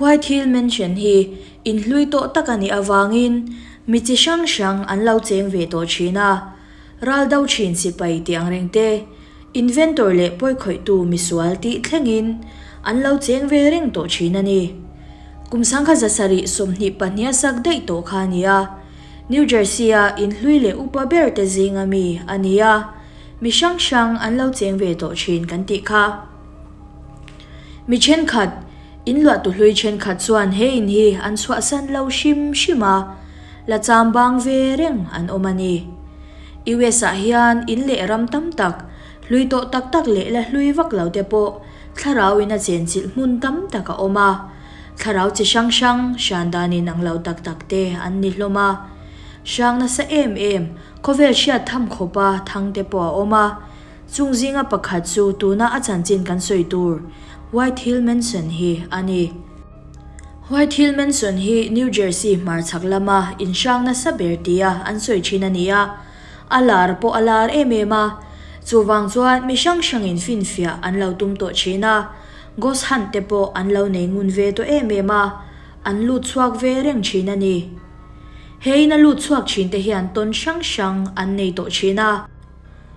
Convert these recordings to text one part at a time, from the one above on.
White Hill Mansion hi in hlui tawh tak a nih avangin mi chi hrang hrang an lo cheng ve tawh thin a, ral do thin sipai tih ang reng te, inventor leh pawikhawihtu misual tih thlengin an lo cheng ve reng tawh thin a ni. Kum sangkhat zasarih 22 a sak daih tawh kha a ni a, New Jersey-a in hlui leh upa ber te zinga mi a ni a, mi hrang hrang an lo cheng ve tawh thin kan tih kha. Mi thenkhat, in luahtu hlui thenkhat chuan he in hi an chhuahsan lo hrim hrim a, la cham bang ve reng an awm a ni. US ah hian in leh ram tam tak, hlui tawh tak tak leh la hlui vak lo te pawh thlarau in a chenchilh hmun tam tak a awm a, thlarau chi hrang hrang hran dan in ang lo tak tak te an ni hlawm a. Hrang nasa em em, khawvel hriat tham khawpa thang te pawh a awm a. Chung zinga pakhat chu tuna a chanchin kan sawi tur White Hill Mansion hi a ni. White Hill Mansion hi New Jersey hmarchhak lama inhrang nasa ber tia an sawi thin a ni a, a lar pawh a lar em em a. Chuvang chuan mi hrang hrangin finfiah an lo tum tawh thin a, ghost hunt te pawh an lo nei ngun ve tawh em em a, an lut chhuak ve reng thin a ni. He ina lut chhuak thin te hian tawn hrang hrang an nei tawh thin a.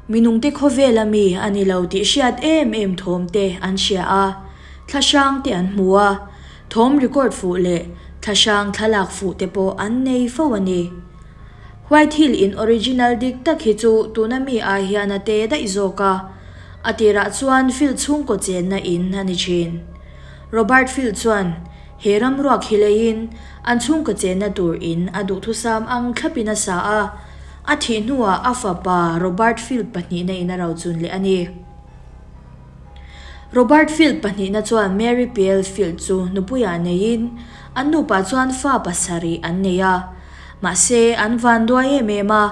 Minungte khawvela mi a ni lo tih hriat em em thawm te an hria a, thlahrang te an hmu a, thawm record fuh leh thlahrang thlalak fuh te pawh an nei fo a ni. White Hill in original dik tak hi chu tuna mi ai hian a te daih zawk a, a tirah chuan Field chhungkaw chenna in a ni thin. Robert Field chuan he ram ruak hi leiin an chhungkaw chenna tur in a duhthusam ang thlapin a sa a, A thih hnuah a fapa Robert Field pahnihna in a rochun leh a ni. Robert Field pahnihna chuan Mary Piel Field chu nupuiah neiin an nupa chuan fa pasarih an nei a. Mahse, an vanduai em em a,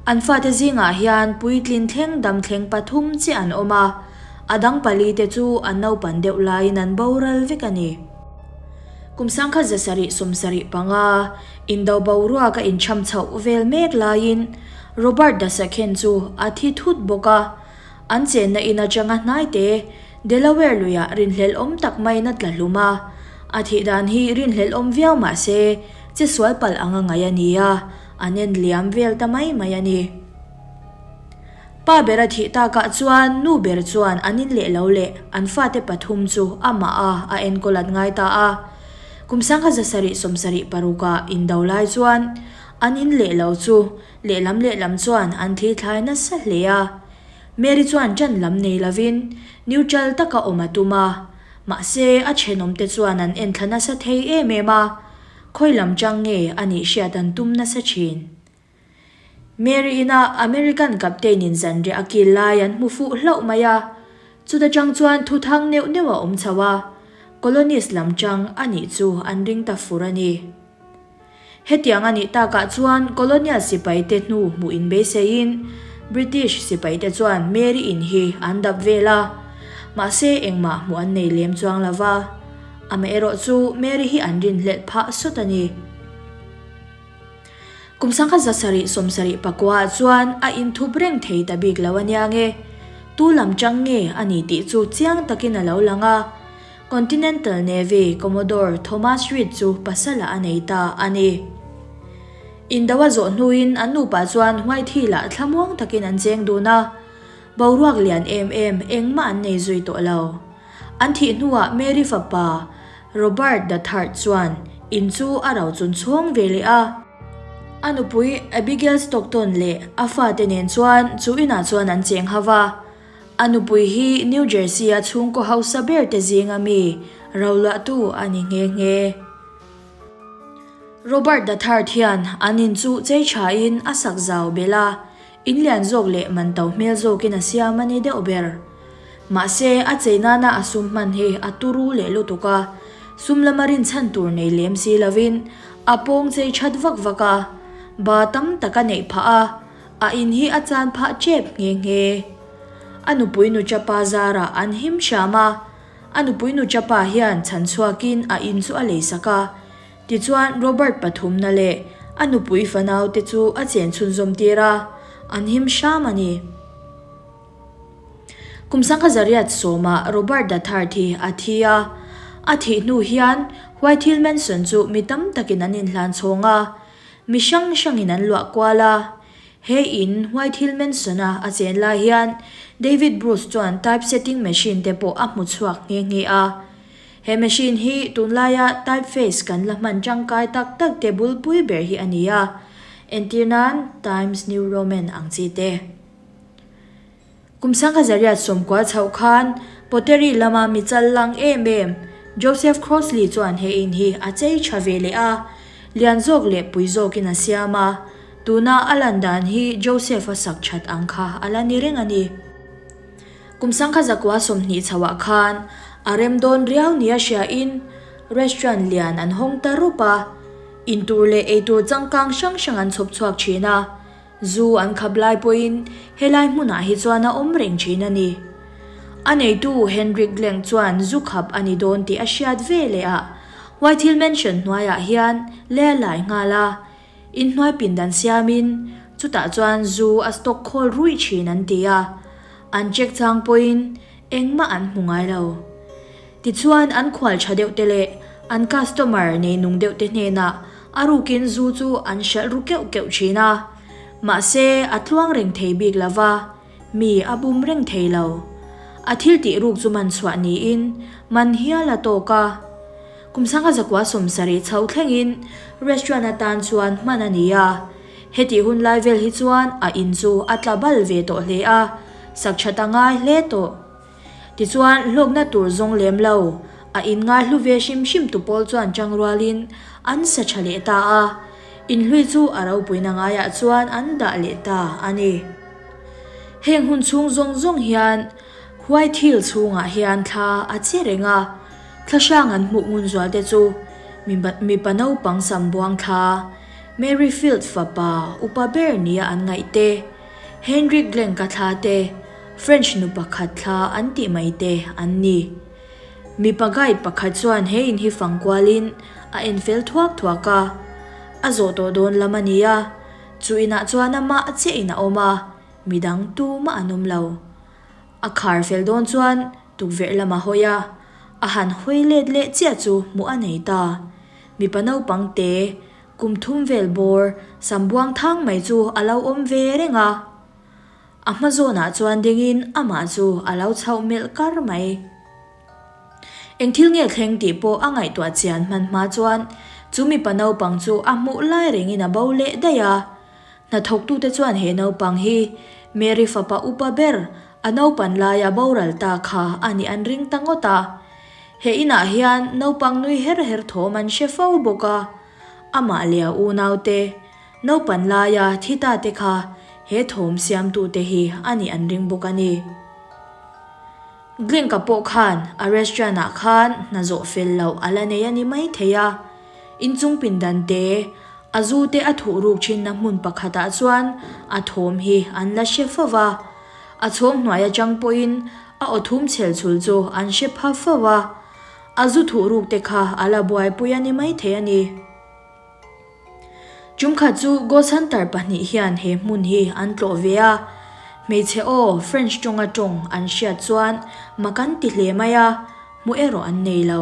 an fate zingah hian puitlin thleng dam thleng pathum chiah an awm a, a dang pali te chu an naupan deuh laiin an boral vek a ni. Kum sangkhat zasarih 75. Indo boruak a incham chhoh vel mek laiin Robert Dasakhen chu a thi thut bawk a, an chenna in atanga hnaite Delaware luiah rinhlelh awm tak maiin a tla hlum a, a thih dan hi rinhlelh awm viau mah se che sual palh anga ngaih a ni a, an en liam vel ta mai mai a ni. Pa ber a thih takah chuan nu ber chuan an in leh lo leh an fate pathum chu amah a a enkawl an ngai ta a. Kum sangha zasarih 76 ah indo lai chuan an in leh lo chu lehlam lehlam chuan an thli thlai nasa hle a. Mary chuan ṭan lam nei lovin neutral taka awm a tum a, mahse a ṭhenawmte chuan an enthla nasa thei em em a, khawi lam ṭang nge a nih hriat an tum nasa ṭhin. Mary ina American captain in zanriah a kil lai an hmu fuh hlauh mai a, chuta tang chuan thu thang neuh neuh a awm chho a, colonist lam tang a nih chu an ring ta fur a ni. Hetiang a nih takah chuan colonial sipai te hnu hmuh in beiseiin British sipai te chuan Mary in hi an dap vel a, mahse engmah hmuh an nei lem chuang lo va, amaherawh chu Mary hi an rinhlelh phah sawt a ni. Kum sangkhat zasarih 79 ah chuan a inthup reng thei ta bik lo a nia nge, tu lam chang nge a ni tih chu chiang takin a lo lang a, Continental Navy Commodore Thomas Reed chu pasalah a nei ta a ni. Indo a zawh hnuin an nupa chuan White Hill-ah thlamuang takin an cheng dun a, boruak lian em em engmah an nei zui tawh lo. An thih hnuah Mary fapa Robert the Third chuan in chu a ro chun chhawng ve leh a. A nupui Abigail Stockton leh a fate nen chuan chu inah chuan an cheng hau va. A nupui hi New Jersey-a chhungkaw hausa ber te zinga mi roluahtu a ni nghe nghe. Robert the Third hian an in chu chei thain a sak zau belh a, in lian zawk leh man to hmel zawkin a siam a ni deuh ber. Mahse, a chei nana a sum hman hi a turu leh lutuk a, sum lama rinchhan tur nei lem si lovin a pawng chei that vak vak a, ba tam tak a neih phah a, a in hi a chan phah tep nghe nghe. A nupui nu chapa zarah an him hram a, a nupui nu chapa hian chhan chhuakin a in chu a leisak a, tichuan Robert pathumna leh a nupui fanau te chu a chen chhunzawm tir a, an him hram a ni. Kum sangha zariat sawmah Robert the Third hi a thi a, a thih hnu hian White Hill Mansion chu mi tam takin an inhlan chhawng a, mi hrang hrangin an luah kual a. He in, White Hill Mansion-a a chen lai hian David Bruce chuan typesetting machine te pawh a hmu chhuak nghe nghe a. He machine hi tunlaia typeface kan la hman tangkai tak tak te bulpui ber hi a ni a, entir nan Times New Roman ang chi te. Kum sangha zariat sawmkua chhoh khan Pottery lama mi chal lang em em Joseph Crossley chuan he in hi a chei tha ve leh a, lian zawk leh pui zawkin a siam a, tuna a lan dan hi Joseph-a sak that ang kha a la ni reng a ni. Kum sangha zakua 20 chhoah khan a rem dawn riau nia hriain restaurant lian an hawng ta rup a, intur leh eitur changkang hrang hrang an chhawp chhuak thin a, Zu an khap lai pawhin helai hmunah hi chuan a awm reng thin a ni. A neitu Henrik Glenk chuan zu khap a ni dawn tih a hriat ve leh a, White Hill Mansion hnuaiah hian le a lai nghal a, inhnuai pindan siamin chutah chuan zu a stock khawl ruih thin an ti a, an check chang pawhin engmah an hmu ngai lo. Tichuan an khual tha deuh te leh an customer nei nung deuh te hnenah a rukin zu chu an hralh ru keuh keuh thin a. Mahse a tluang reng thei bik lo va, mi a bum reng thei lo. A thil tih ruk chu man chhuah niin man hial a tawk a. Kum sangha zakua 70 chho thlengin restaurant atan chuan hman a ni a. Hetih hun lai vel hi chuan a in chu a tla bal ve tawh hle a, sak that a ngai hle tawh. Tichuan, hlawkna tur zawng lem lo, a inngai hlu ve hrim hrim tu pawl chuan chang rualin an sa tha leh ta a, inhlui chu a ropuina ngaiah chuan an dah leh ta a ni. Heng hun chhung zawng zawng hian White Hill chhungah hian thla a che reng a, thla hrang an hmuh ngun zual te chu mipa naupang sam buang thla, Mary Field fapa upa ber nia an ngaih te, Henry Glenka thla te, French nu pakhat thla an tih mai te an ni. Mipa guide pakhat chuan he in hi fang kualin a en fel thuak thuak a, a zawh tawh dawn lam a ni a, chu inah chuan amah chiah in a awm a, midang tumah an awm lo. A khar fel dawn chuan tukverh lam a hawi a, a han hawi let leh chiah chu hmuh a nei ta. Mipa naupang te kum thum vel bawr sam buang thang mai chu a lo awm ve reng a. A hma zawnah chuan dingin amah chu a lo chhoh melh kar mai. Eng thil nge thleng tih pawh a ngaihtuah chian hman hma chuan chu mipa naupang chu a hmuh lai rengin a bo leh daih a. Hnathawktute chuan he naupang hi Mary fapa upa ber a naupan laia boral ta kha a nih an ring ta ngawt a. He inah hian naupang nui her her thawm an hre fo bawk a. Amah leh a unaute Naupan laia thi ta te kha he thawm siamtute hi a nih an ring bawk a ni. Glenka pawh khan a restaurant ah khan hna zawh fel loh a la nei a ni mai thei a, inchung pindan te, a zu te a thuh ruk thinna hmun pakhat ah chuan a thawm hi an la hre fo va, a chhawng hnuai atang pawhin a aw thum chhel chhul chu an hre pha fo va, a zu thuh ruk te kha a la buaipui a ni mai thei a ni. Chumkhat chu Ghost Hunter pahnih hian he hmun hi an tlawh ve a, hmeichhe aw French tawnga tawng an hriat chuan mak an ti hle mai a, hmuh erawh an nei lo.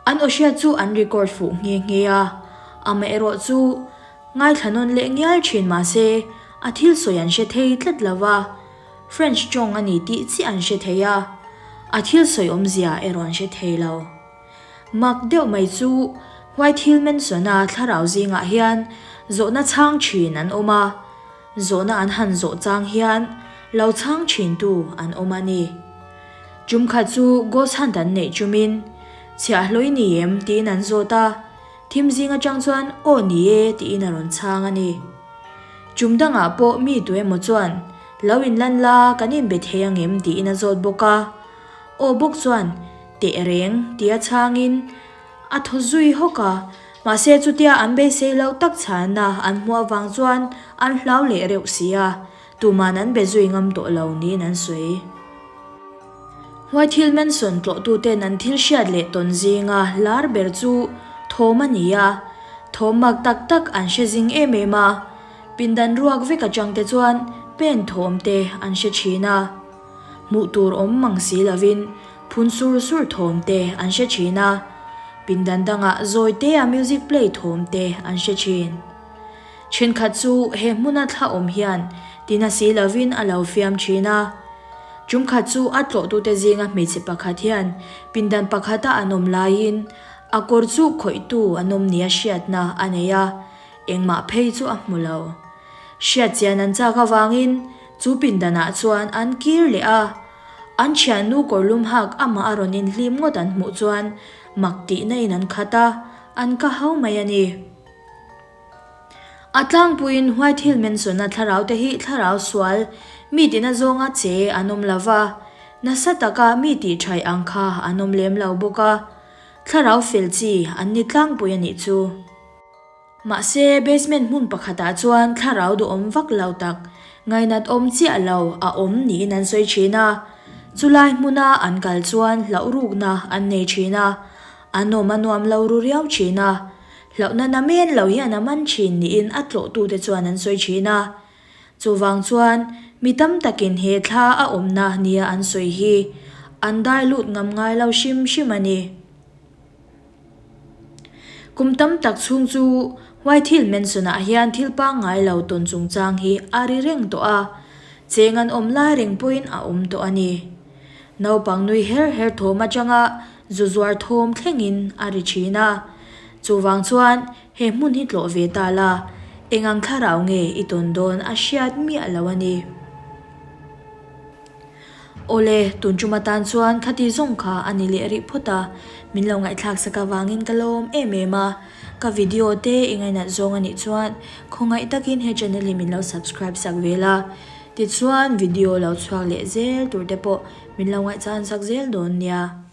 An aw hriat chu an record fuh nghe nghe a, amaherawh chu ngaithla nawn leh ngial thin mahse a thil sawi an hre thei tlat lo va, French tawng a ni tih chiah an hre thei a, a thil sawi awmzia erawh an hre thei lo. Mak deuh mai chu White Hill Mansion-a thlarau zingah hian zawhna chhang thin an awm a, zawhna an han zawh chang hian lo chhang thintu an awm a ni. Tum khat chu ghost hunt an neih chumin, Chhiahhlawh i ni em? tiin an zawt a, thim zing atang chuan Aw ni e tiin a rawn chhang a ni. Tum dangah pawh mi tu emaw chuan, Lo inlan la, kan inbe thei ang em? tiin a zawt bawk a, Aw bawk chuan, Teh reng, tia chhangin a thaw zui hawk a, mahse chutia an beisei loh tak chhanna an hmuh avang chuan an hlau leh reuh si a, tuman an be zui ngam tawh lo niin an sawi. White Hill Mansion tlawhtuten an thil hriat leh tawn zinga lar ber chu thawm a ni a, thawm mak tak tak an hre zing em em a, pindan ruak vek atangte chuan pen thawm te an hre thin a. Hmuh tur awm mang si lovin phun sur sur thawm te an hre thin a. Pindan dangah zawi tea music play thawm te an hre thin. Thenkhat chu he hmuna thla awm hian tina si lovin a lo fiam thin a. Tumkhat chu a tlawhtute zinga hmeichhe pakhat hian pindan pakhata an awm laiin a kawr chu khawihtu an awm nia hriatna a nei a, engmah phei chu a hmu lo. Hriat chian an chak avangin chu pindanah chuan an kir leh a, an thiannu kawrlum hak amah a rawn inhlim ngawt an hmuh chuan mak tihna in an khat a, an ka hau mai a ni. A tlangpuiin White Hill Mansion-a thlarau te hi thlarau sual, mi tina zawnga che an awm lo va, nasa taka mi tih thaih ang kha an awm lem lo bawk a, thlarau fel chi an ni tlangpui a nih chu. Mahse, basement hmun pakhatah chuan thlarau duhawm vak lo tak, ngainat awm chiah lo a awm niin an sawi thin a, chulai hmuna an kal chuan hlauh rukna an nei thin a, an awm a nuam lo ru riau thin a. Hlauhna na men lo hian a man thin niin a tlawhtute chuan an sawi thin a. Chuvang chuan mi tam takin he thla a awmna nia an sawi hi an dai lut ngam ngai lo hrim hrim a ni. Kum tam tak chhung chu White Hill Mansion-ah hian thil pangngai lo tawn chungchang hi a ri reng tawh a, cheng an awm lai reng pawhin a awm tawh a ni. Naupang nui her her thawm atanga zu zuar thawm thlengin a ri thin a. Chuvang chuan he hmun hi tlawh ve ta la, eng ang thlarau nge i tawn dawn a hriat miah lo a ni. Awle, tun tum atan chuan khati zawng kha a ni leh rih phawt a, min lo ngaihthlak sak avangin ka lawm em em a. Ka video te i ngainat zawng a nih chuan khawngaih takin he channel hi min lo subscribe sak ve la. Tichuan video lo chhuak leh zel tur te pawh min lo ngaihchan sak zel dawn nia.